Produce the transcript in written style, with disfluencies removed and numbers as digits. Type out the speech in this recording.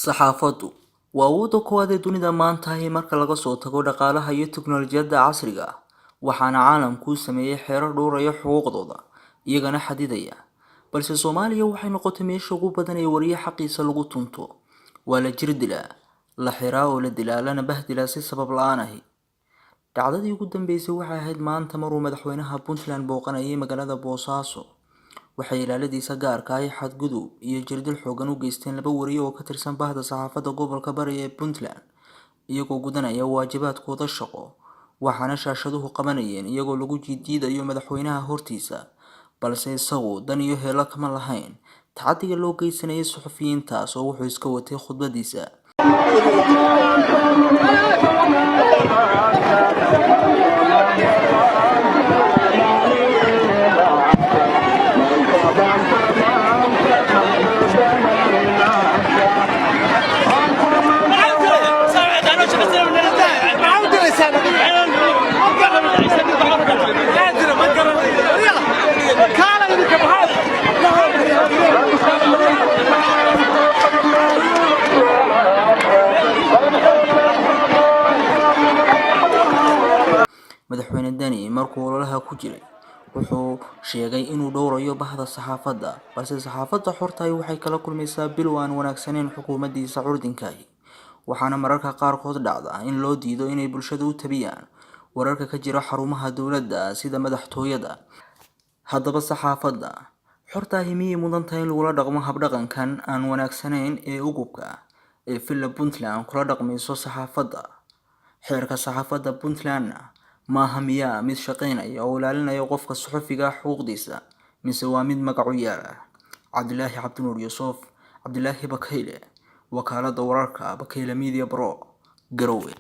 Saxaafaddu waa awoodda koowaad ee dunida maanta marka laga soo tago dhaqaalaha iyo tiknoolajiyadda casriga ah, waxaana caalamku sameeyay xeerar dhowraya xuquuqdooda, iyagana xadidaya. Balse Soomaaliya waxay noqotay meesha ugu badan ee wariye xaqiisa lagu tunto. Waa la jir dilaa, la xiraa oo la dilaa, lana bahdilaa si sabab la'aan ahi. Dhacdadii ugu dambeysay waxay ahayd maanta maruu madaxweynaha Puntland booqanayay magaalada Boosaaso. Waxay ilaaladiisa gaarka ahi xadgudub iyo jirdil xooggan u geysteen laba wariye oo ka tirsan bahda saxaafadda gobolka Bari ee Puntland, iyagoo gudanaya waajibaadkooda shaqo, waxaana shaashaduhu qabanayeen iyagoo lagu jiidiidayo madaxweynaha hortiisa, balse isagu dan iyo heelo kama lahayn tacadiga loo geysanayay suxufiyiintaas oo wuxuu iska watay khudbadiisa. Madaxweyne Deni markuu ololaha ku jiray wuxuu sheegay inuu dhowrayo bahda saxaafadda, balse saxaafadda xorta ahi waxay kala kulmaysaa bilow aan wanaagsanayn xukuumaddiisa curdinka ahi. Waxaana mararka qaarkood dhacda in loo diido inay bulshada u tabiyaan wararka ka jira xarumaha dowladda sida madaxtooyada. Haddaba saxaafadda xorta ahi miyay mudan tahay in lagula dhaqmo habdhaqankan aan wanaagsanayn ee ugubka ee Villa Puntland kula dhaqmayso saxaafadda? Xeerka saxaafadda Puntlandna maaha miyaa mid shaqaynaya oo ilaalinaya qofka suxufiga xuquuqdiisa, mise waa mid magac u yaal ah? Cabdilaahi Cabdinuur Yuusuf, Cabdilaahi Bakayle, wakaaladda wararka Bakayle Media Pro, Garowe.